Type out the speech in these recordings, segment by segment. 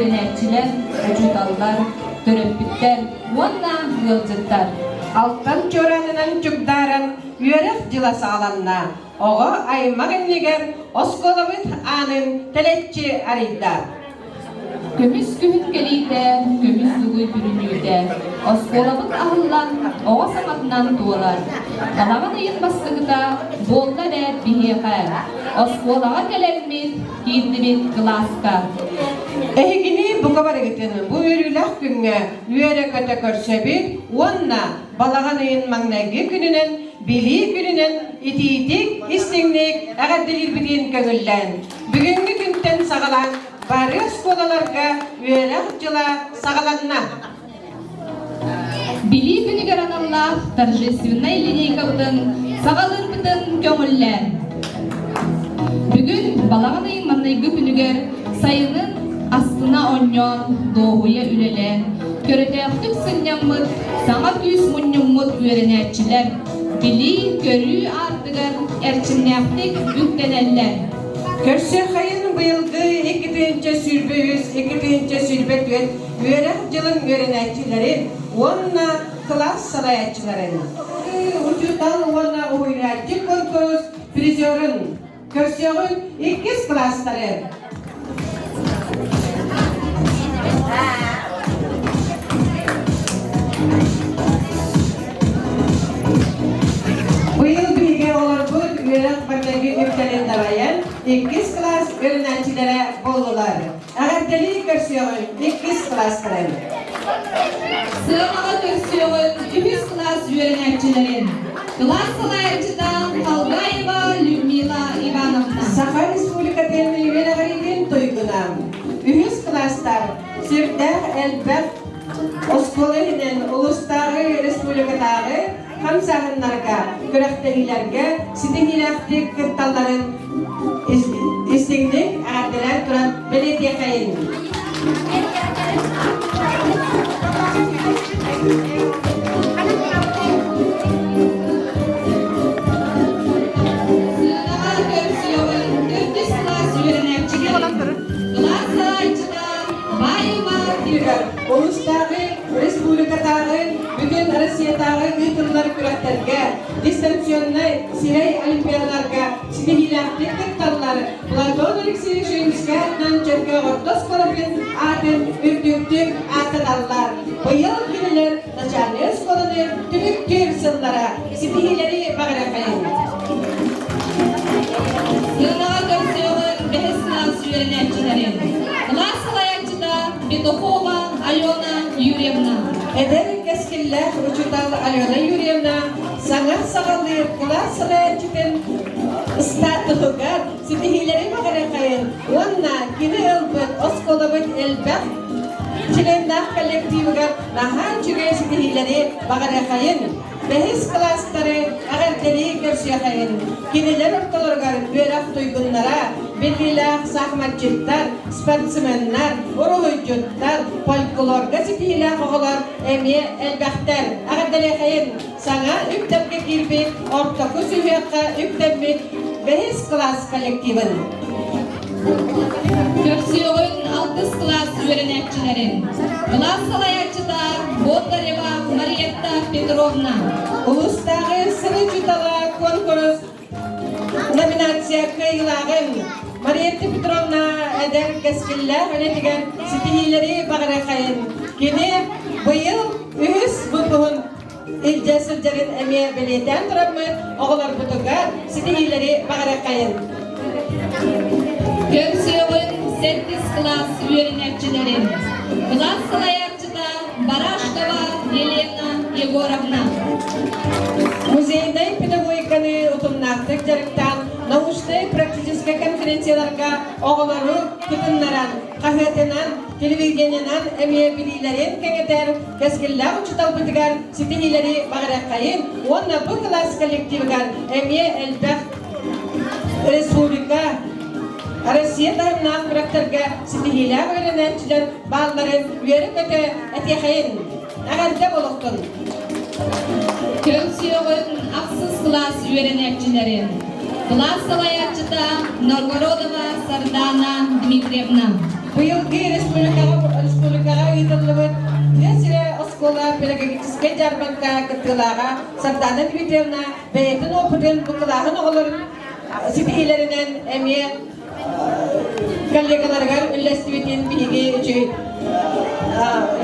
үөрэнээччилэр, учууталлар, төрөппүттэр уонна ыалдьыттар. Алтан чуораанынан чугдааран үөрэх дьыла саҕаланна. Оҕо аймах иннигэр оскуолабыт аанын тэлэччи арыйда. Көмүс күһүн кэлиитэ, көмүс дугуй бүрүнүүтэ, оскуолабыт аһыллан, оҕо саҥатынан туолар. Балаҕан ыйын бастакыта буолла эбээт биһиэхэ. Оскуолаҕа кэлэммит, киирдибит кылааска. Эһигини бука барыгытын бу үөрүүлээх күҥҥэ үөрэ-көтө көрсөбүт уонна балаҕан ыйын маҥнайгы күнүнэн Билии күнүнэн итиитик, истиҥник эҕэрдэлиирбитин көҥүллээн, бүгүҥҥү күнтэн саҕалаан бары оскуолаларга үөрэх дьыла саҕаланна. Билии күнүгэр аналлаах торжественнай линейкабытын саҕалыырбытын көҥүллээн. Бүгүн балаҕан ыйын маҥнайгы күнүгэр сайынын астына оонньоон, дуоһуйа үлэлээн, көрөтөөхтүк сынньаммыт, саҥа күүс мунньуммут үөрэнээччилэр билии-көрүү аартыгар эрчимнээхтик үктэнэллэр. Көрсүөххэйин быйылгы 2023 2024 үөрэх дьылын үөрэнээччилэрин уонна кылаас салайааччыларын учуутал уонна уһуйааччы куонкурус призерын Көрсүөҕүҥ иккис кылаастары. Быйыл биһиги оҕолорбут үөрэх маҥнайгы үктэлин дабайан иккис кылаас үөрэнээччилэрэ буоллулар. Эҕэрдэлии көрсүөҕүҥ иккис кылаастарын. Сыанаҕа көрсүөҕүҥ үһүс кылаас үөрэнээччилэрин. Кылаас салайааччыта Халгаева Людмила Ивановна. Саха Республикатын үөрэҕириитин туйгуна. Үһүс кылаастар сүрдээх элбэх оскуола иһинэн улуустааҕы республикатааҕы хамсааһыннарга, күрэхтэһиилэргэ ситиһиилээхтик кытталларын истиҥник эҕэрдэлээн туран бэлиэтиэхэйин. Сыанаҕа көрсүөҕүн төрдүс кылаас үөрэнээччилэрин, кылаас салайааччыта Баева Улуустааҕы, республикатааҕы, бүтүн Россиятааҕы ыытыллар күрэхтэргэ, дистанционнай сирэй олимпиадаларга ситиһиилээхтик кытталлар. Платон Алексеевич Римскэй аатынан Чөркөөх орто оскуолатын аатын үрдүктүк ааттаталлар. Быйыл кинилэр начальнай оскуоланы түмүктүүр сыллара ситиһиилэри баҕарыахайын. Сыанаҕа көрсүөҕүн бэһис кылаас үөрэнээччилэрин. Кылаас салайааччыта Петухова Алена Юрьевна. Эдэр кэскиллээх учуутал Алена Юрьевна саҥа саҕалыыр кылаас салайааччытын статуһугар ситиһиилэри баҕарыахайын уонна кини ылбыт оскуолабыт элбэх чилиэннээх коллективыгар наһаа үчүгэй ситиһиилэри баҕарыахайын. Бэһис кылаастары эҕэрдэлии көрсүөхэйин. Кинилэр ортолоругар үөрэх туйгуннара, биллиилээх саахыматчыттар, спортсменнар, уруһуйдьуттар, фольклорга ситиһиилээх оҕолор эмиэ элбэхтэр. Эҕэрдэлиэхэйин! Саҥа үктэлгэ киирбит ортоку сүһүөххэ үктэммит бэһис кылаас коллективын. Көрсүөҕүн алтыс кылаас үөрэнээччилэрин. Кылаас салайааччыта Бондарева Мариетта Петровна. Улуустааҕы сыл учуутала куонкурус номинация кыайыылааҕын Мариетта Петровна эдэр кэскиллээх үлэтигэр ситиһиилэри баҕарыахайын. Кини быйыл үһүс выпуһун илдьэ сылдьарын эмиэ бэлиэтээн тураммыт оҕолорбутугар ситиһиилэри баҕарыаххайын. Көрсүөҕүн сэттис кылаас үөрэнээччилэрин. Кылаас салайааччыта Барашкова Елена Егоровна. Музейнай педагогиканы утумнаахтык дьарыктаан научнай-практическай конференцияларга оҕолору кытыннаран, хаһыатынан, телевидениенан эмиэ билиилэрин кэҥэтэр кэскиллээх учууталбытыгар ситиһиилэри баҕарыаххайын уонна бу кылаас коллективыгар эмиэ элбэх республика, Россия таһымнаах күрэхтэргэ ситиһиилээх үөрэнээччилэр баалларын үөрэ-көтө этиэхэйин. Эҕэрдэ буолуохтун! Көрсүөҕүн ахсыс кылаас үөрэнээччилэрин. Кылаас салайааччыта Новгородова Сардана Дмитриевна. Быйылгы республикаҕа республикаҕа ыытыллыбыт Тыа сирэ оскуола педагогическай дьаарбаҥка кыттыылааҕа Сардана Дмитриевна бэйэтин опытын бу кылааһын оҕолорун ситиһиилэринэн эмиэ коллегаларыгар үллэстибитин биһиги үчүгэй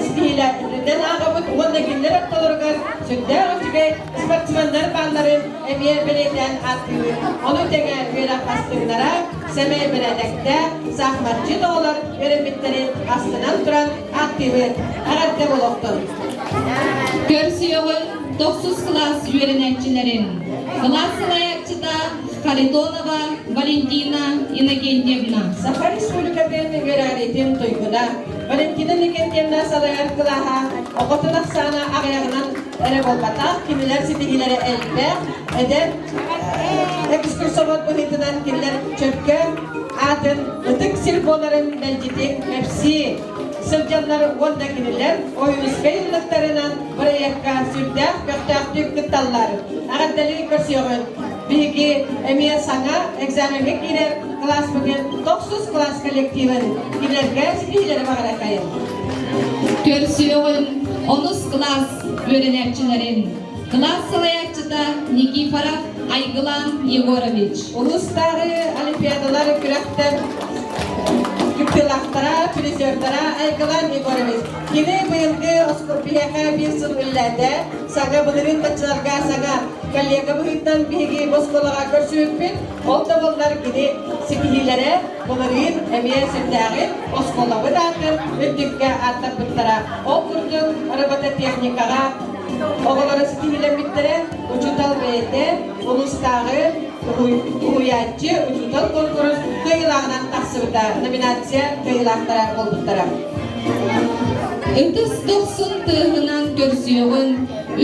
ситиһиилэринэн ааҕабыт уонна кинилэр ортолоругар сүрдээх үчүгэй спортсменнар баалларын эмиэ бэлиэтээн ааттыыбыт. Ону тэҥэ үөрэх бастыҥнара, сэмэй бэрээдэктээх, саахыматчыт оҕолор үөрэммиттэрин астынан туран ааттыыбыт. Эҕэрдэ буолуохтун! Көрсүөҕүн тохсус кылаас үөрэнээччилэрин, кылаас салайааччыта Харитонова Валентина Иннокентьевна. Саха Республикатын үөрэҕириитин туйгуна Валентина Иннокентьевна салайар кылааһа оҕотун ахсаана аҕыйаҕынан эрэ буолбатах, кинилэр ситиһиилэрэ элбэх, эдэр экскурсовод быһыытынан кинилэр чөркө аатын ытык сир буоларын мэлдьитин кэпсии сылдьаллар уонна кинилэр Ойуунускай ыллыктарынан бырайыакка сүрдээх көхтөөхтүк кытталлар. Эҕэрдэлии көрсүөҕүн. Биһиги эмиэ саҥа экзамеҥҥа киирэр кылааспытын тохсус кылаас коллективын кинилэргэ ситиһиилэри баҕаракайын. Көрсүөҕүн онус кылаас үөрэнээччилэрин кылаас салайааччыта Никифоров Айгылан Егорович. Улуустааҕы олимпиадалар күрэхтэр кыттыылаахтара, призердара Айгылан Егорович. Кини быйылгы биһиэхэ биир сыл үлэлээтэ. Саҥа былырыын баччаларга саҥа коллега быһыытынан биһиги бу оскуолаҕа көрсүбүппүт. Ол да буоллар кини ситиһиилэрэ былырыын эмиэ сүрдээҕин оскуолабыт аатын үрдүккэ ааттаппыттара. Ол курдук робототехникаҕа оҕолоро ситиһиилэммиттэрэ. Учуутал бэйэтэ улуустааҕы уһуйааччы учуутал конкурс кыайыылааҕынан тахсыбыта. Номинация кыайыылаахтара буолбуттара. Ытыс дохсун тыаһынан көрсүөҕүн,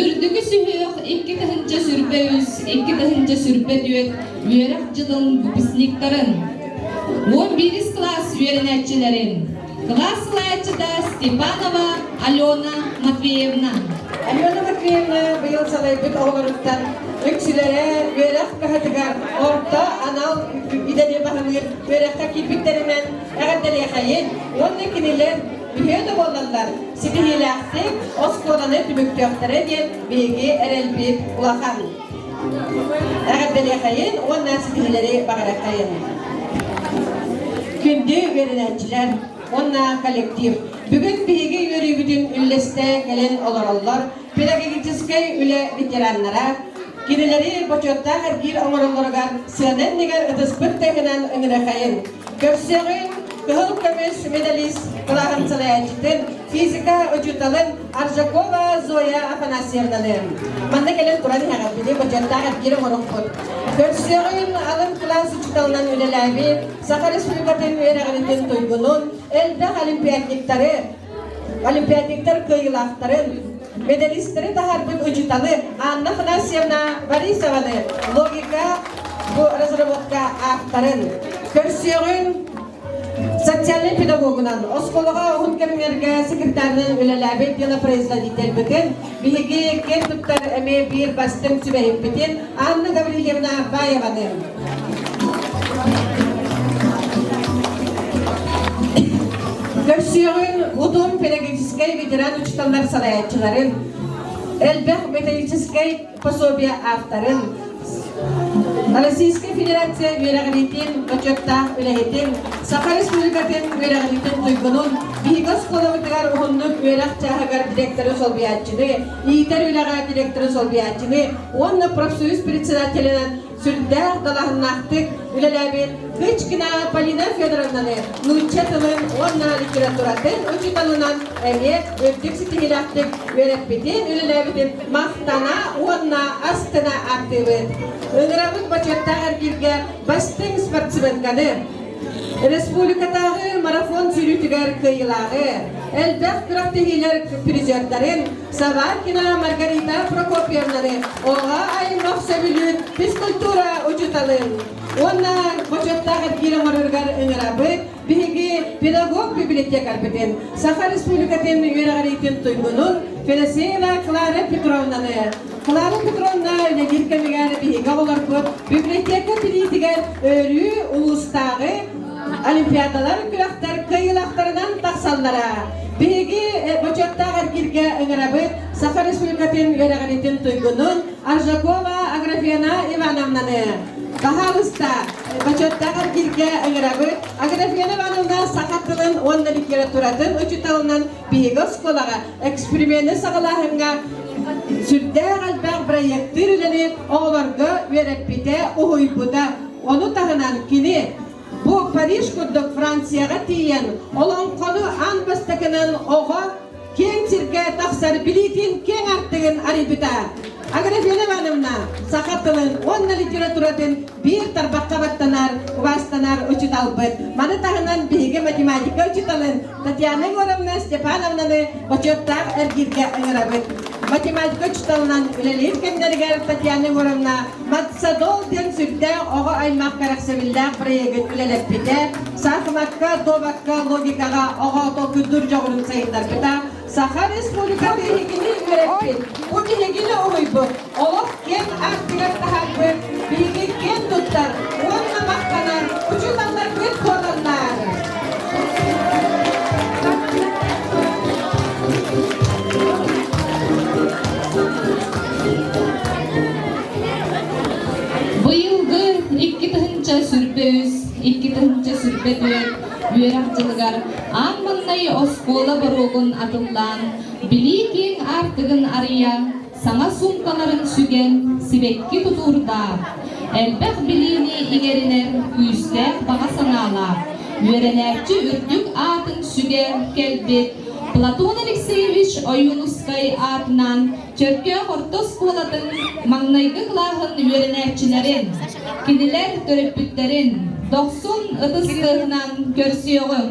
үрдүкү сүһүөх 2023, 2024 үөрэх дьылын выпускниктарын, 11 кылаас үөрэнээччилэрин, кылаас салайааччыта Степанова Алена Матвеевна. Алена Матвеевна быйыл салайбыт оҕолоруттан үксүлэрэ үөрэх кыһатыгар орто анал идэни баһылыыр үөрэххэ киирбиттэринэн эҕэрдэлиэхэйин уонна кинилэр үһүө да буоллаллар ситиһиилээхтик оскуоланы түмүктүөхтэрэ диэн биһиги эрэлбит улахан. Эҕэрдэлиэхэйин уонна ситиһиилэри баҕарыаххайын. Күндү үөрэнээччилэр уонна коллектив, бүгүн биһиги үөрүүбүтүн үллэстэ кэлэн олороллор педагогическай үлэ ветераннара, кинилэри бочуоттаах эргиир оҥороллоругар сыана иннигэр ытыспыт тыаһынан ыҥырыахайын. Көрсүөҕүн кыһыл көмүс медалист кылааһын салайааччытын, физика учууталын Аржакова Зоя Афанасьевнаны. Манна кэлэн туран иһэҕэрбини бочуоттаах эргиир оҥорохпут. Көрсүөҕүн алын кылаас учууталынан үлэлээбит, Саха Республикатын үөрэҕиритин туйгунун, элбэх олимпиадниктары, олимпиадниктар кыайыылаахтарын, медалистары таһаарбыт учууталы Анна Афанасьевна Борисованы логика бу разработка авторын көрсүөҕүн социальнай педагогунан оскуолаҕа уһун кэмҥэргэ секретарынан үлэлээбит делопроизводительбытын биһиги киэн туттар эмиэ биир бастыҥ сүбэһиппитин Анна Гаврильевна Баеваны Көрсүөҕүн утум педагогическай ветеран учууталлар салайааччыларын, элбэх методическай пособие авторын, Российскай Федерация үөрэҕириитин бочуоттаах үлэһитин, Саха Республикатын үөрэҕириитин туйгунун, биһиги оскуолабытыгар уһуннук үөрэх чааһыгар директоры солбуйааччыны, иитэр үлэҕэ директоры солбуйааччыны уонна профсоюз председателинэн сүрдээх далааһыннаахтык үлэлээбит Кычкина Полина Федоровнаны нуучча тылын уонна литературатын учууталынан эмиэ үрдүк ситиһиилээхтик үөрэппитин, үлэлээбитин махтана уонна астына ааттыыбыт. Ыҥырабыт бочуоттаах эргииргэ бастыҥ спортсменканы, республикатааҕы марафон сүүрүүтүгэр кыайыылааҕы, элбэх күрэхтэһиилэр призердарын Саваркина Маргарита Прокопьевнаны оҕо аймах сөбүлүүр физкультура учууталын уонна бочуоттаах эргиир оҥороругар ыҥырабыт биһиги педагог библиотекарбытын Саха Республикатын үөрэҕириитин туйгунун Федосеева Клара Петровнаны Клара Петровна үлэлиир кэмигэр биһиги оҕолорбут библиотека билиитигэр өрүү улуустааҕы олимпиадалар күрэхтэр кыайыылаах. атахтарынан тахсаллара. Биһиги бочуоттаах эргииргэ ыҥырабыт Саха Республикатын үөрэҕиритин туйгунун Аржакова Аграфена Ивановнаны. Баһаалыста, бочуоттаах эргииргэ ыҥырабыт Аграфена Ивановна саха тылын уонна литературатын учууталынан биһиги оскуолаҕа эксперимены саҕалааһыҥҥа сүрдээх элбэх проектыыр үлэни оҕолорго үөрэппитэ, уһуйбута. Ону таһынан кини бу Париж курдук Францияҕа тиийэн олоҥхону аан бастакынан оҕо киэҥ сиргэ тахсар билиитин киэҥ аартыгын арыйбыта. Аграфена Ивановна саха тылын уонна литературатын биир тарбахха баттанар, убаастанар учууталбыт. Маны таһынан биһиги математика учууталын Татьяна Егоровна Степановнаны бочуоттаах эргииргэ ыҥырабыт. Математика учууталынан үлэлиир кэмнэригэр Татьяна Егоровна Матсадол диэн сүрдээх оҕо аймах кэрэхсэбиллээх проегын үлэлэппитэ, саахымакка, дуобакка, логикаҕа оҕо толкуйдуур дьоҕурун сайыннарбыта, Саха Республикатын биһигини үөрэппит, бу биһигини уһуйбут, олох киэҥ аартыгар таһаарбыт, биһиги киэн туттар уонна махтанар учууталларбыт буолаллар. Быйылгы 2023, 2024 үөрэх дьылыгар аан маҥнай оскуола боруогун атыллаан, билии киэҥ аартыгын арыйа, саҥа суумкаларын сүгэн, сибэкки тутуурдаах, элбэх билиини иҥэринэр күүстээх баҕа санаалаах, үөрэнээччи үрдүк аатын сүгэ кэлбит Платон Алексеевич Ойуунускай аатынан Чөркөөх орто оскуолатын маҥнайгы кылааһын үөрэнээччилэрин, кинилэр төрөппүттэрин дохсун ытыс тыаһынан көрсүөҕүҥ.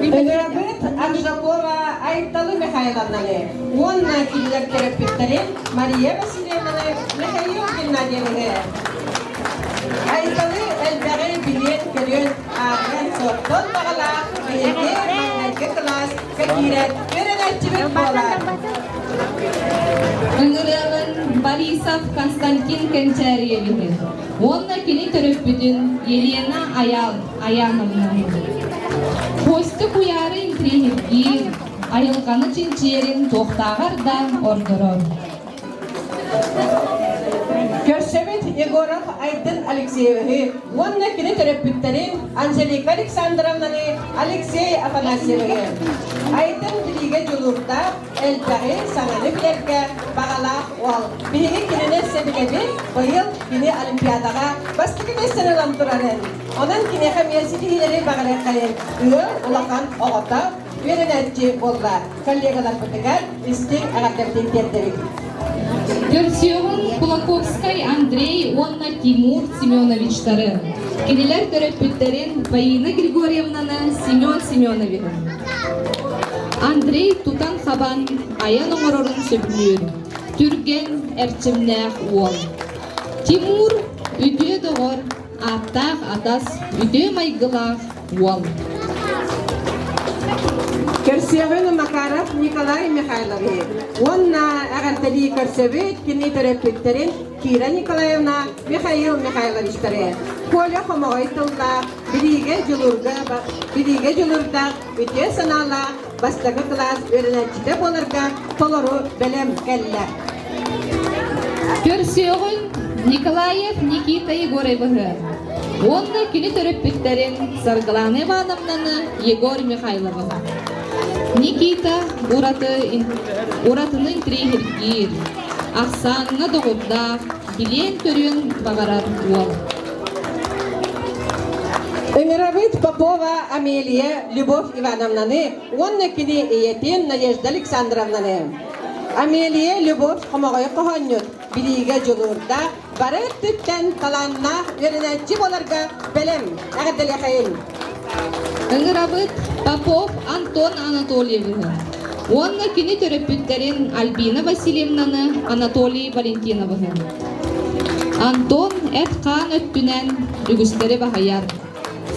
Ыҥырабыт Аржакова Айталы Михайловнаны уонна кинилэр төрөппүттэрин Мария Васильевнаны, Михаил Геннадьевиһы. Айталы элбэҕи билиэн-көрүөн, ааҕыан-суоттуон баҕалаах биһиги маҥнайгы кылаас киирэн үөрэнээччибит буолар. Ыҥырыаҕын Борисов Константин Кэнчээриевиһи уонна кини төрөппүтүн Елена Аял Аяновнаны. Костя куйаары интириэһиргиир, айылҕаны чинчийэрин туохтааҕар да ордорор. Көрсөбүт Егоров Айдын Алексеевиһы уонна кини төрөппүттэрин Анжелика Александровнаны, Алексей Афанасьевиһы. Айдын билиигэ дьулуурдаах, элбэҕи, саҥаны билэргэ баҕалаах уол. Биһиги кинини сөбүлэбит, быйыл кини Олимпиадаҕа бастакы миэстэни ылан турарын. Онон киниэхэ эмиэ ситиһиилэри баҕарыаххайын ыал улахан оҕото үөрэнээччи буолла. Коллегаларбытыгар истиҥ эҕэрдэбитин тиэрдэбит. Көрсүөҕүҥ Кулаковскай Андрей уонна Тимур Семеновичтары, кинилэр төрөппүттэрин Фаина Григорьевнаны Семен Семеновиһы. Андрей тутан-хабан айан оҥорорун сөбүлүүр, түргэн, эрчимнээх уол. Тимур үтүө доҕор, ааттаах атас, үтүө майгылаах уол. Көрсүөҕүн Макаров Николай Михайлович уонна эҕэрдэлии көрсөбүт кини төрөппүттэрин Кира Николаевна, Михаил Михайловичтары. Коля хомоҕой тыллаах, билиигэ дьулуурга, билиигэ дьулуурдаах, үтүө санаалаах бастакы кылаас үөрэнээччитэ буоларга толору бэлэм кэллэ. Көрсүөҕүн Николаев Никита Егоровиһы уонна кини төрөппүттэрин Саргылана Ивановнаны Егор Михайловы. Никита ураты, уратыны интириэһиргиир, ахсааҥҥа доҕурдаах, билиэн-көрүөн баҕарар уол. Ыҥырабыт Попова Амелия Любовь Ивановнаны уонна кини ийэтин Надежда Александровнаны. Амелия Любовь хомоҕой хоһоонньут, билиигэ дьулуурдаах, бары өттүттэн талааннаах үөрэнээччи буоларга бэлэм. Эҕэрдэлиэхэйин! Ыҥырабыт Попов Антон Анатольевиһы уонна кини төрөппүттэрин Альбина Васильевнаны, Анатолий Валентиновиһы. Антон эт-хаан өттүнэн үгүстэри баһыйар,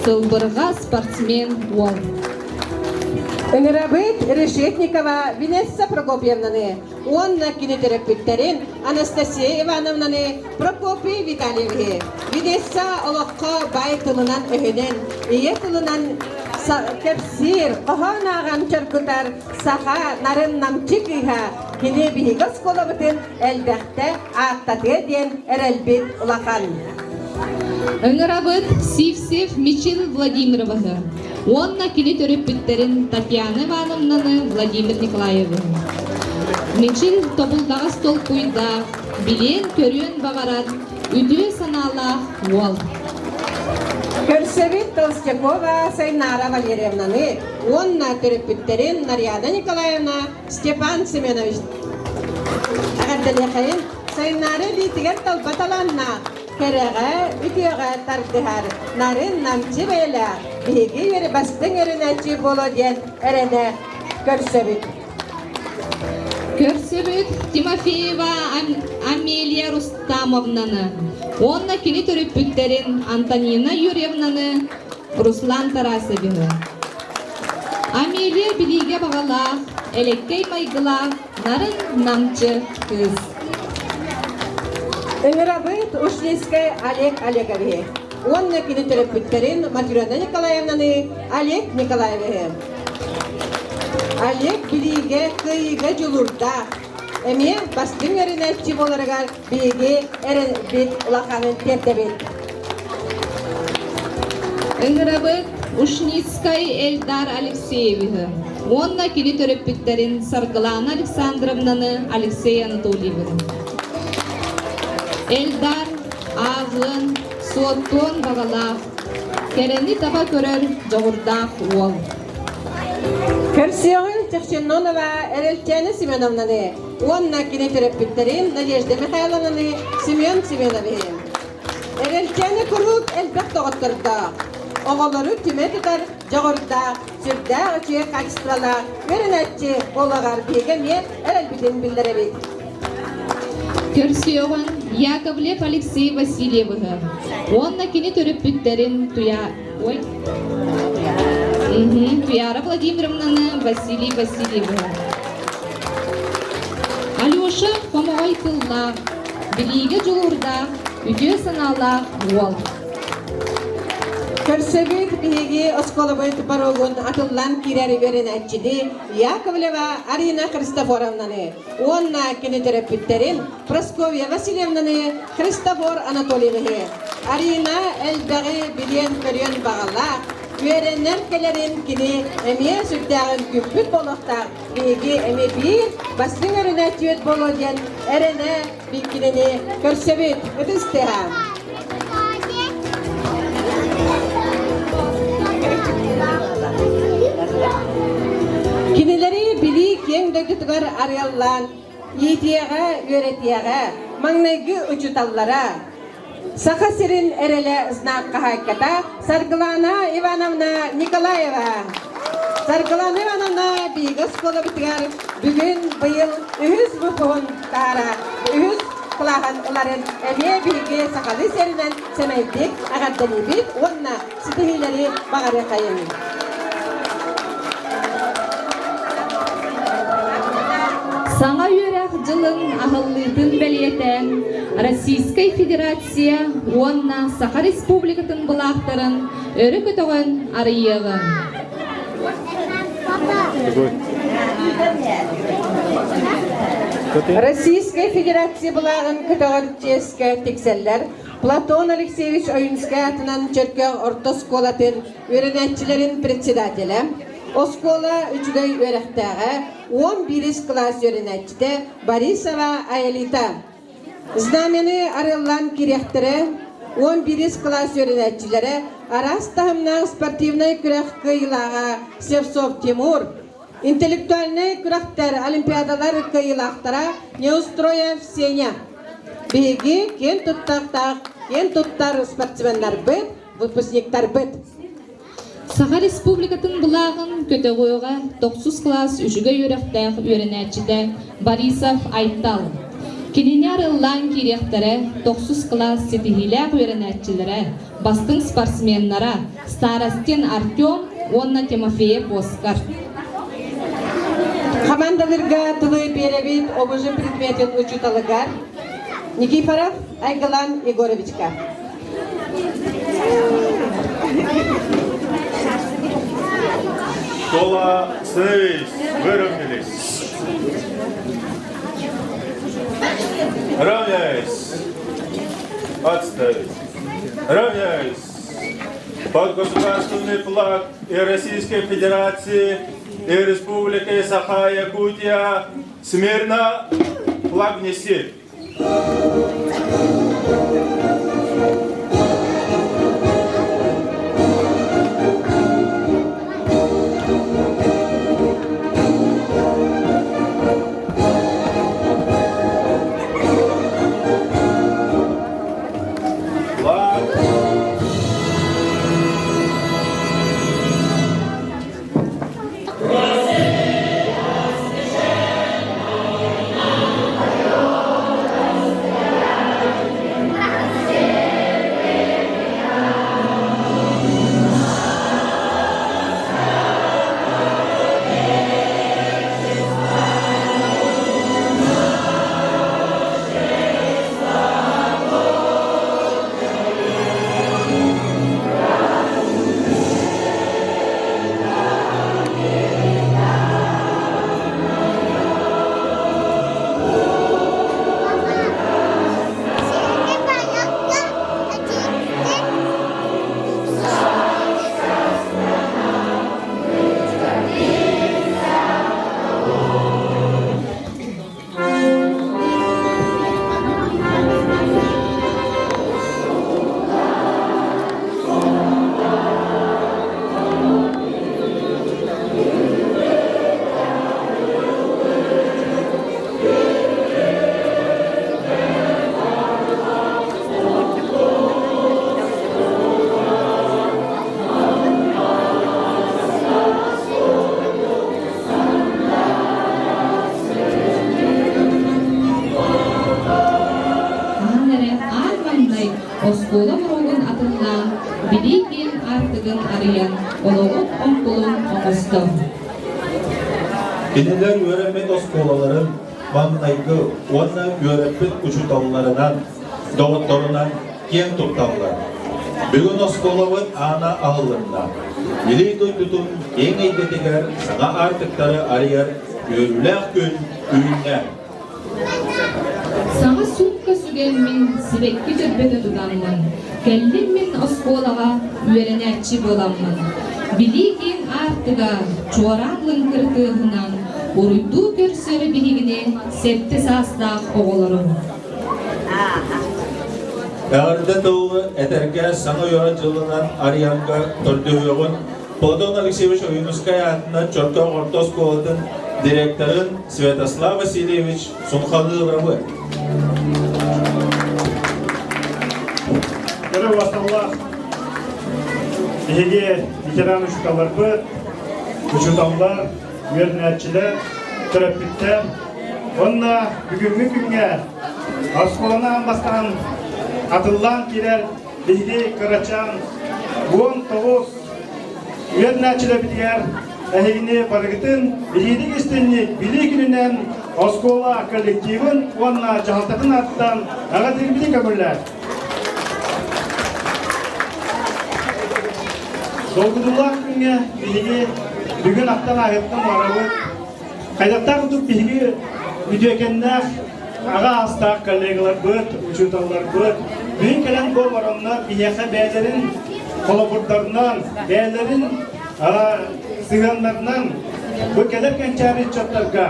сылбырҕа спортсмен уол. Ыҥырабыт Решетникова Винесса Прокопьевнаны уонна кини төрөппүттэрин Анастасия Ивановнаны, Прокопий Витальевиһы. Винесса олоххо баай тылынан-өһүнэн, ийэ тылынан Кэпсиир, хоһоон ааҕан чоргутар саха нарын намчы кыыһа кини биһиги оскуолабытын элбэхтэ ааттатыа диэн эрэлбит улахан. Ыҥырабыт Сивцев Мичил Владимировыһы уонна кини төрөппүттэрин Татьяна Ивановнаны Владимир Николаевыһы. Мичил тобулдаҕас толкуйдаах, билиэн-көрүөн баҕарар үтүө санаалаах уол. Көрсөбүт Толстякова Сайнара Валерьевнаны уонна төрөппүттэрин Нарьяна Николаевна, Степан Семенович эҕэрдэлиэхэйин Сайнара илиитигэр талба талааннаах, кэрэҕэ, үтүөҕэ тардыһар нарын намчы бэйэлээх биһиги үөрэ бастыҥ өрүнээччи буолуо диэн эрэнэ көрсөбүт. Көрсөбүт Тимофеева Амелия Рустамовнаны уонна кини төрөппүттэрин Антонина Юрьевнаны, Руслан Тарасовиһы. Амелия билиигэ баҕалаах, элэккэй майгылаах, нарын намчы кыыс. Ыҥырабыт Ушницкай Олег Олеговиһы уонна кини төрөппүттэрин Матрена Николаевнаны, Олег Николаевиһы. Олег билиигэ, кыайыыга дьулуурдаах, эмиэ бастыҥ эрэнээччи буоларыгар биһиги эрэлбит улаханын тиэрдэбит. Ыҥырабыт Ушницкай Эльдар Алексеевиһы уонна кини төрөппүттэрин Саргылана Александровнаны, Алексей Анатольевиһы. Эльдар ааҕыан, суоттуон баҕалаах, кэрэни таба көрөр дьоҕурдаах уол. Көрсүөҕүн Чахчыннонова Эрэлчээнэ Семеновнаны уонна кини төрөппүттэрин Надежда Михайловнаны Семен Семеновиһы. Эрэлчээнэ куруук элбэх доҕоттордоох, оҕолору түмэ тутар дьоҕурдаах, сүрдээх үчүгэй хаачыстыбалаах үөрэнээччи буолаҕар биһиги эмиэ эрэлбитин биллэрэбит. Көрсүөҕүн Яковлев Алексей Васильевыһы уонна кини төрөппүттэрин Туя... Ой. Туяра Владимировнаны Василий Васильевыһы. Алеша хомоҕой тыллаах, билиигэ дьулуурдаах, үтүө санаалаах уол. Көрсөбүт биһиги оскуолабыт порогун атыллан киирэр үөрэнээччини Яковлева Арина Христофоровнаны уонна кини төрөппүттэрин Прасковья Васильевнаны Христофор Анатольевиһы. Арина элбэҕи билиэн-көрүөн баҕалаах, үөрэнэр кэлэрин кини эмиэ сүрдээҕин күүппүт буолуохтаах биһиги эмиэ биир бастыҥ өрүнээччибит буолуо диэн эрэнэ Биккинини көрсөбүт. Ытыс тыаһа. Кинилэри билии киэҥ дойдутугар арыаллаан иитиэҕэ, үөрэтиэҕэ маҥнайгы учууталлара Саха сирин эрэлэ знак хаһаайката Саргылана Ивановна Николаева. Саргылана Ивановна биһиги оскуолабытыгар бүгүн быйыл үһүс выпуһун таһара үһүс кылааһын ыларын эмиэ биһиги сахалыы сиэринэн сэмэйдик эҕэрдэлиибит уонна ситиһиилэри баҕарыахайын. Саҥа үөрэх дьылын аһыллыытын бэлиэтээн Российскай Федерация уонна Саха Республикатын былаахтарын өрө көтөҕөн арыйыаҕа. Российскай Федерация былааҕын көтөҕөр чиэскэ тиксэллэр Платон Алексеевич Ойунскай аатынан Чөркөөх орто оскуолатын үөрэнээччилэрин председателэ, оскуола үчүгэй үөрэхтээҕэ, 11 кылаас үөрэнээччитэ Борисова Аэлита. Знамяны арыаллаан кириэхтэрэ, 11 кылаас үөрэнээччилэрэ араас таһымнаах спортивнай күрэх кыайыылааҕа Севцов Тимур, интеллектуальнай күрэхтэр, олимпиадалар кыайыылаахтара Неустроев Сеня. Биһиги киэн туттахтаах, киэн туттар спортсменнарбыт, выпускниктарбыт. Саха Республикатын былааҕын көтөҕүөҕэ тохсус кылаас үчүгэй үөрэхтээх үөрэнээччитэ Борисов Айтал. Кинини арыллаан киириэхтэрэ тохсус кылаас ситиһиилээх үөрэнээччилэрэ, бастыҥ спортсменнара Старостин Артем уонна Тимофеев Оскар. Хамаандаларга тылы биэрэбит ОБЖ предметин учууталыгар Никифоров Айгылан Егоровичка. Школа, становись, выровнялись. Равняйсь. Отставить. Равняйсь. Под государственный флаг и Российской Федерации, и Республики Саха-Якутия смирно флаг неси. Флаг. Хаһан эрэ аан маҥнай оскуола боруогун атыллаан, билии киэҥ аартыгын арыйан, олоҕун оҥкулун оҥостор. Кинилэр үөрэммит оскуолаларын маҥнайгы уонна үөрэппит учууталларынан, доҕотторунан киэн тутталлар. Бүгүн оскуолабыт аана аһыллынна. Илии дойдутун киэҥ эйгэтигэр саҥа аартыктары арыйар үөрүүлээх күн үүннэ. Саҥа суукка сүгэммин, сибэкки дьөрбөтө тутаммын, кэллим мин оскуолаҕа үөрэнээччи буоламмын. Билии киэҥ аартыга чуораан лыҥкыр тыаһынан уруйдуу көрсөр биһигини сэттэ саастаах оҕолору. Эҕэрдэ тылы этэргэ саҥа үөрэх дьылынан арыйарга көрдөһүөҕүн Платон Алексеевич Ойуунускай аатынан Чөркөөх орто оскуолатын директорын Святослав Васильевич Сунхалыровы. Көрө басталлаах биһиги ветеран учууталларбыт, учууталлар, үөрэнээччилэр, төрөппүттэр уонна бүгүҥҥү күҥҥэ оскуоланы аан бастаан атыллаан киирэр биһиги кырачаан 19 үөрэнээччилэрбитигэр эһигини барыгытын билииник истинник билии күнүнэн оскуола коллективын уонна дьаһалтатын ааттан эҕэрдэлиибитин көҥүллээн. Долгутуулаах күҥҥэ биһиги бүгүн ахтан ааһыттан барабыт. Хайдахтаах курдук биһиги үтүөкэннээх аҕа аастаах коллегаларбыт, учууталларбыт бүгүн кэлэн бу олороннор биһиэхэ бэйэлэрин холобурдарынан, бэйэлэрин сыһыаннарынан бу кэлэр кэнчээри ыччаттарга,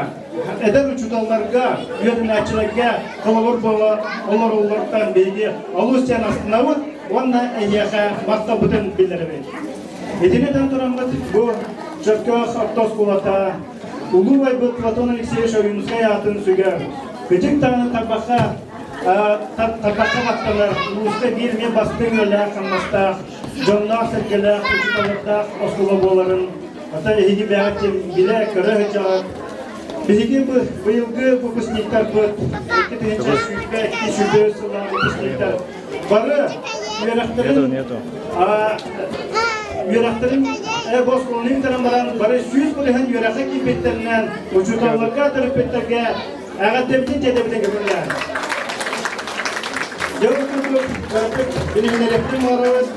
эдэр учууталларга, үөрэнээччилэргэ холобур буола олороллоруттан биһиги олус диэн астынабыт уонна эйиэхэ махталбытын биллэрэбит. Итини этэн тураммыт бу Чөркөөх орто оскуолата Улуу убайбыт Платон Алексеевич Ойуунускай аатын сүгэр. Кыдьык даҕаны тарбахха тарбахха баттанар улууска биир эмиэ бастыҥ үлэлээх-хамнастаах, дьонноох-сэргэлээх, учууталлардаах оскуола буоларын ата эһиги бэҕэт билэ-көрө сылдьаҕыт. Биһиги быйылгы выпускниктарбыт 2022 сыллаах выпускниктар бары үөрэхтэрин үөрэхтэрин оскуоланы бүтэрэн баран бары 100% үөрэххэ киирбиттэринэн учууталларга, төрөппүттэргэ эҕэрдэбитин тиэрдэбитин көҥүллээн. Дьэ ол курдук төрөппүт билиһиннэриэхпин баҕарабыт.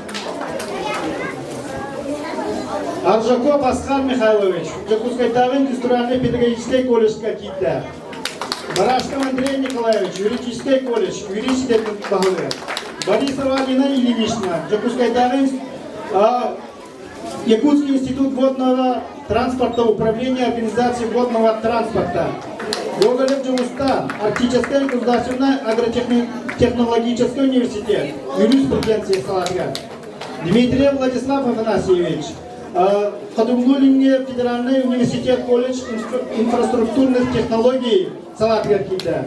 Аржаков Асхар Михайлович, Дьокуускайдааҕы индустриальнай педагогическай колледжка киирдэ. Барашков Андрей Николаевич, юридическай колледж, юрист идэтин баһылыга. Борисова Алина Ильинична, Дьокуускайдааҕы Якутский институт водного транспорта Управления организации водного транспорта. Гоголев Дьулустан, Арктическай государственный агротехнологический университет, юриспруденция салатыгар. Дмитриев Владислав Афанасьевич, Хотугулуу-Илиҥҥи федеральный университет колледж инфраструктурных технологий салаатыгар киирдэ.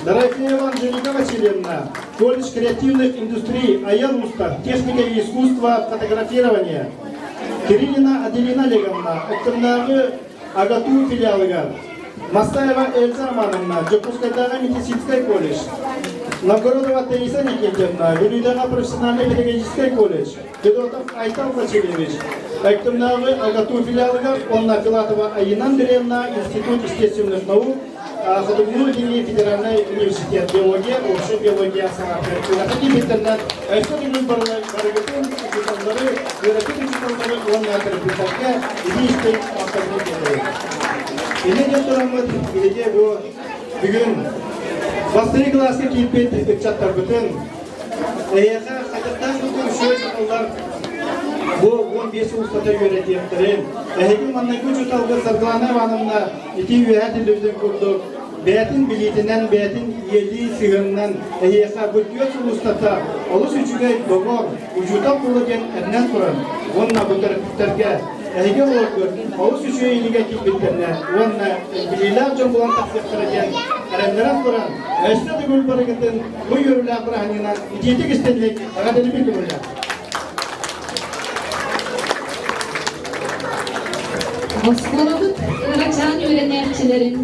Дорофеева Анжелика Васильевна, колледж креативных индустрий, айан устар, техника и искусство фотографирования. Кириллина Аделина Олеговна, Өктөмнөөҕү АГАТУ филиалыгар. Мастаева Эльза Романовна, Дьокуускайдааҕы медицинскэй колледж. Новгородова Таиса Никитьевна, Бүлүүдэҕэ профессиональнай педагогическай колледж. Федотов Айтал Васильевич, Өктөмнөөҕү АГАТУ филиалыгар уонна Филатова Айина Андреевна, Институт естественных наук, Хотугулуу-Илиҥҥи федеральнай университет биология, общая биология салаатыгар үөрэххэ киирбиттэринэн өссө төгүл барыгытын учууталлары, үөрэппит учууталлары уонна төрөппүттэргэ илии-истиҥ махталбын тиэрдэбин. Инньэ диэн тураммыт биһиги бу бүгүн бастакы кылааска киирбит ыччаттарбытын эһиэхэ хайдахтаах курдук үчүгэй учууталлар бу 15 сыл устата үөрэтиэхтэрин, эһиги маҥнайгы учууталгыт Саргылана Ивановна Ити үөһэ этиллибитин курдук, бэйэтин билиитинэн, бэйэтин ийэлии сыһыанынан эһиэхэ бу 4 сыл устата олус үчүгэй доҕор, учуутал буола диэн эрэнэн туран уонна бу төрөппүттэргэ эһиги оҕолоргут олус үчүгэй илиигэ киирбиттэринэ уонна билиилээх дьон буолан тахсыахтара диэн эрэннэрэн туран, өссө төгүл барыгытын бу үөрүүлээх бырааһынньыгынан итиитик истинник эҕэрдэлиибин көҥүллээх. Оскуолабыт кырачаан үөрэнээччилэрин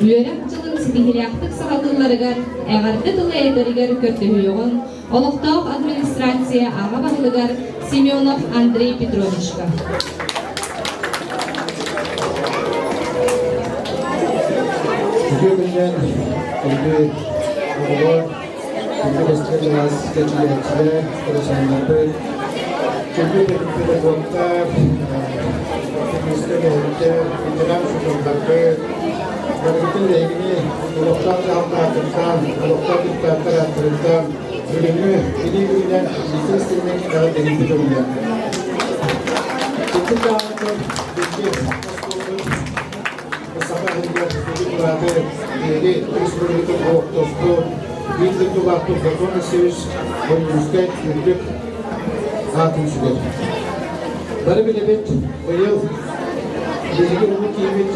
үөрэх дьылын ситиһиилээхтик саҕалыылларыгар эҕэрдэ тылы этэригэр көрдөһүөҕүҥ олохтоох администрация аҕа баһылыгар Семенов Андрей Петровичка. Үтүө күнүнэн күндү оҕолор, күндү бастакы кылаас кэчигирэччилэр, кырачааннарбыт, күндү педагогтар, техническэй үлэһиттэр, ветеран учууталларбыт, барыгытын эһигини олохтоох дьаһалтаатыттан, олохтоох депутаттар ааттарыттан бүгүҥҥү билии күнүнэн итии истиҥник эҕэрдэлиирбит көҥүлэ. Кырдьык даҕаны биһиги Саха сиригэр бүгүн ураты биһиги республикатын олохтоохтор биир дойдулаахпыт Платон Алексеевич Ойуунускай үрдүк аатын сүгэр. Бары билэбит, быйыл биһиги улуу киһибит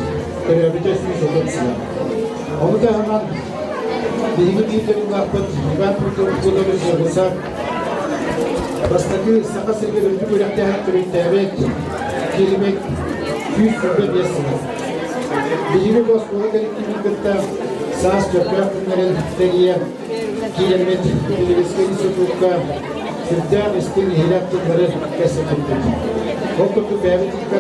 төрөөбүтэ 130 сыла. Ону таһынан биһиги биир дойдулаахпыт Иван Прокопьевич Ягусар бастакы Саха сиригэр үрдүк үөрэхтээһин төрүттээбит киһибит 125 сыла. Биһиги бу оскуола кэллективин кытта саас чөркөөх күннэрин тэрийэн киирэммит Педагогическай институкка сүрдээх истиҥ иһирэх тыллары кэпсэппиппит. Ол курдук бэйэбит икки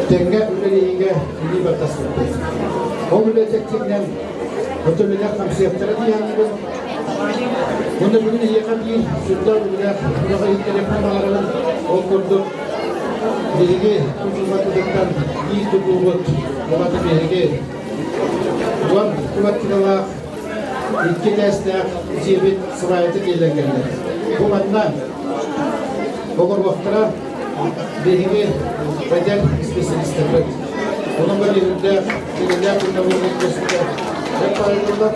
тэҥҥэ үлэлэһиигэ илии баттаспыппыт. Ол үлэ чэрчитинэн өтөлүнэх хамсыахтара дии саныыбын. Уонна бүгүн эһиэхэ биир сүрдээх үлэлээх үлэҕэ иһиттэриэхпин баҕарабын. Ол курдук биһиги тутулларбытыттан биир тутуубут уонна биһиги 10 квартиралаах икки этээстээх дьиэбит сыбаайата тиэллэн кэллэ. Бу манна олоруохтара биһиги эдэр специалистарбыт. Онон бэлиэтиндээх, кинилээх күннэ буолбут көстүтэ баайыллар.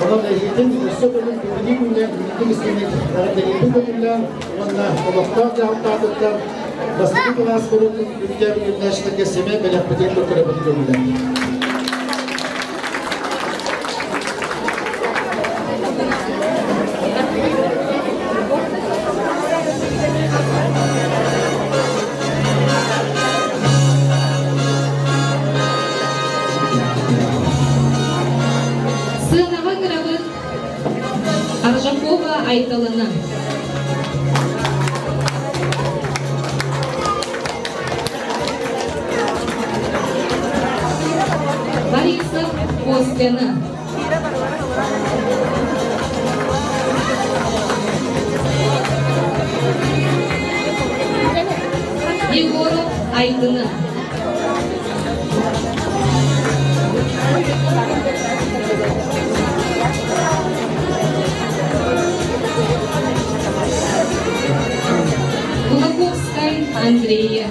Онон эһиитин өссө төгүл билии күнүнэн итин истиҥник эҕэрдэлиирбин көҥүллээн уонна олохтоох дьаһалтаатыттан бастакы кылаас куруутун үктээбит үбүлээччилэргэ сэмэй бэлэхпитин туттарабыт көҥүллээн. Сыанаҕа ыҥырабыт Аржакова Айталына. Борисов Костяны. Егоров Айдыны. Кулаковскай Андрея.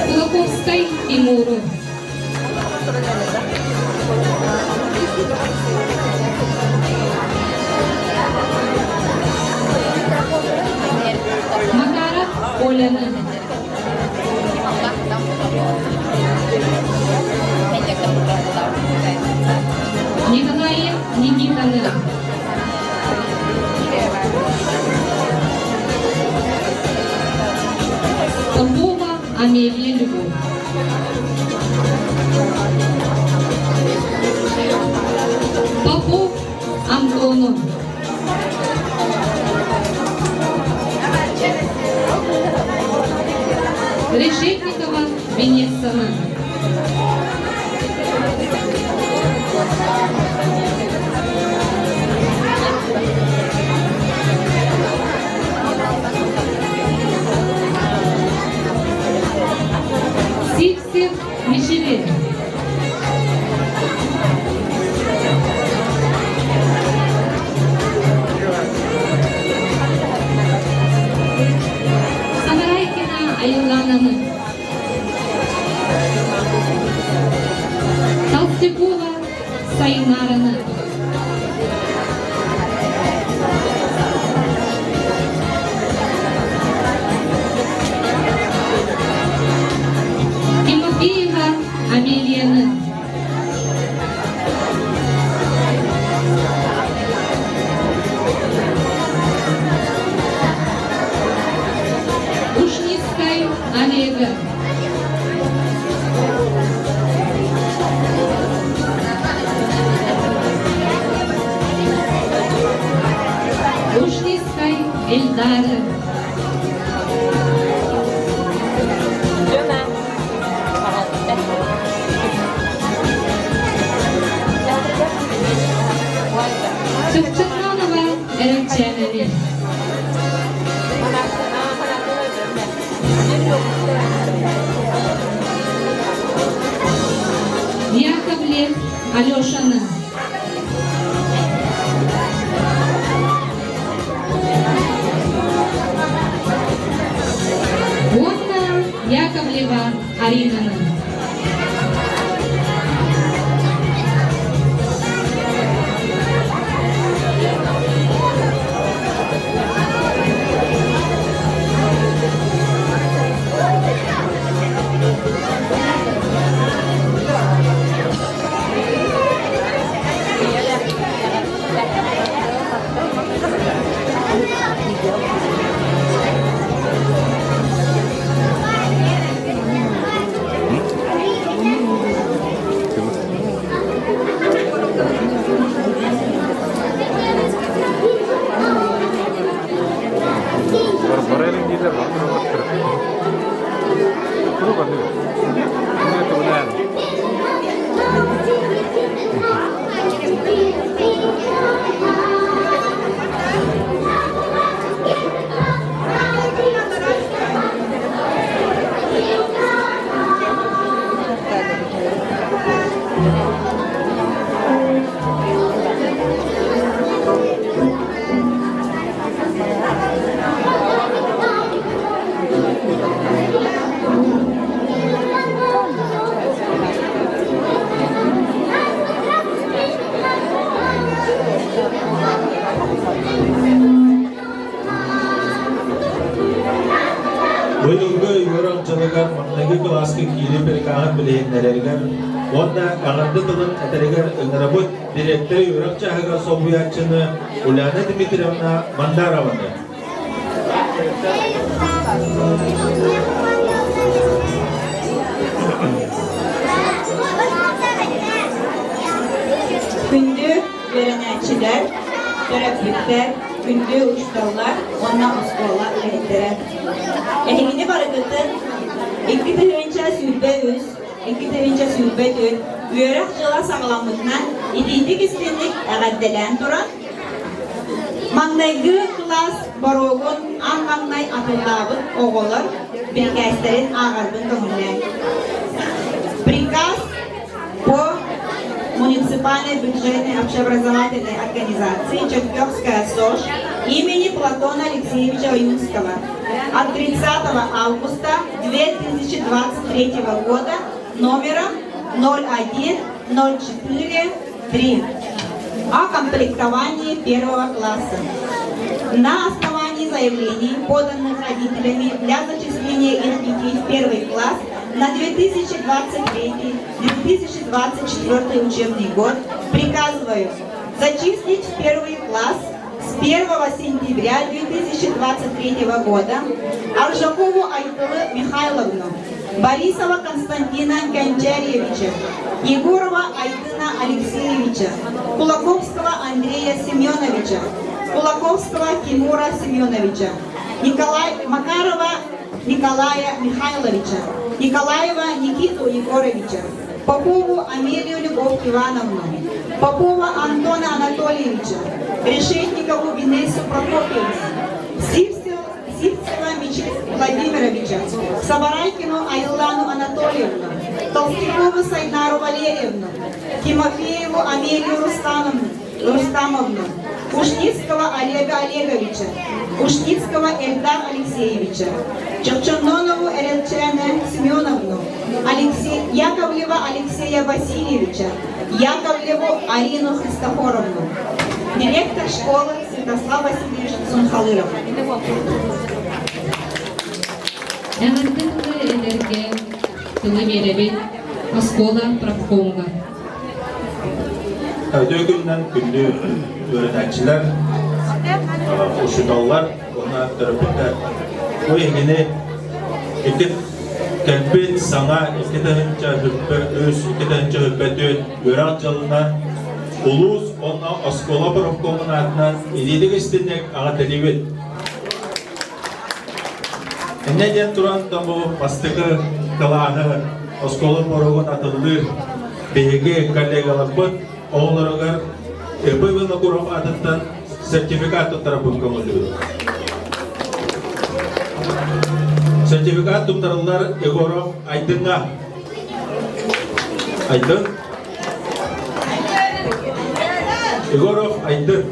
Кулаковскай Тимуру. Макаров Оляны. Николаев Никитаны. Попова Амелия Любовь. Попов Антону. Решетникова Венессаны. Сивцев Мичилин. Самарайкина Айыллананы. Толстякова Сайнараны. Тимофеева Амелияны. Ушницкай Олега. Ушницкай Эльдары. Чыпчыканова Эрчэнэни. Яковлев Алешаны. Уонна Яковлева Аринаны. Быйылгы үөрэх дьылыгар маҥнайгы кылааска киирии перекаһын билиһиннэрэригэр уонна эҕэрдэ тылын этэригэр ыҥырабыт дириэктэри үөрэх чааһыгар солбуйааччыны Уляна Дмитриевна Мандарованы. Күндү үөрэнээччилэр, төрөппүттэр, күндү учууталлар уонна оскуола үлэһиттэрэ. Эһигини барыгытын 2023, 2024 үөрэх дьыла саҕаламмытынан Итиитик-истинник эҕэрдэлээн туран, маҥнайгы кылаас боруогун аан маҥнай атыллаабыт оҕолор бирикээстэрин ааҕарбын көҥүллээн. Приказ по муниципальной бюджетной общеобразовательной организации Чертёвская СОЖ имени Платона Алексеевича Ойунского от 30 августа 2023 года номером 01043 о комплектовании первого класса. На основании заявлений, поданных родителями для зачисления их детей в первый класс на 2023-2024 учебный год, приказываю зачислить в первый класс с 1 сентября 2023 года Аржакову Айтылы Михайловну, Борисова Константина Гончаревича, Егорова Айдына Алексеевича, Кулаковского Андрея Семеновича, Кулаковского Тимура Семеновича, Николай Макарова Николая Михайловича, Николаева Никиту Егоровича, Попову Амелию Любовь Ивановну, Попова Антона Анатольевича, Решетникову Инессу Прокопьевну, Сивцева Мичи Владимировича, Сабарайкину Айлану Анатольевну, Толстякову Сайнару Валерьевну, Тимофееву Амелию Рустановну, Рустамовну, Ушницкого Олега Олеговича, Ушницкого Эльдар Алексеевича, Чевчунонову Эрельчене Семеновну, Алексей, Яковлева Алексея Васильевича, Яковлеву Арину Христофоровну, директор школы Святослав Васильевич Сунхалыров. Эҕэрдэ тылы этэргэ тылы биэрэбит оскуола профкомугар. Өтө күннэн күндү үөрэнээччилэр, учууталлар уонна төрөппүттэр. Бу эһигини ити кэлбит саҥа 2003, 2004 үөрэх дьылынан улуус уонна оскуола профкомун аатынан илиитик истинник аҕатэлиибит. Инньэ диэн туран да бу бастакы кылааһы оскуола боруогун атыллыыр биһиги коллегаларбыт оҕолоругар ИП Винокуров аатыттан сертификат туттарарбын көҥүллүүбүт. Сертификат туттарыллар Егоров Айдыҥҥа. Айдын. Егоров Айдын.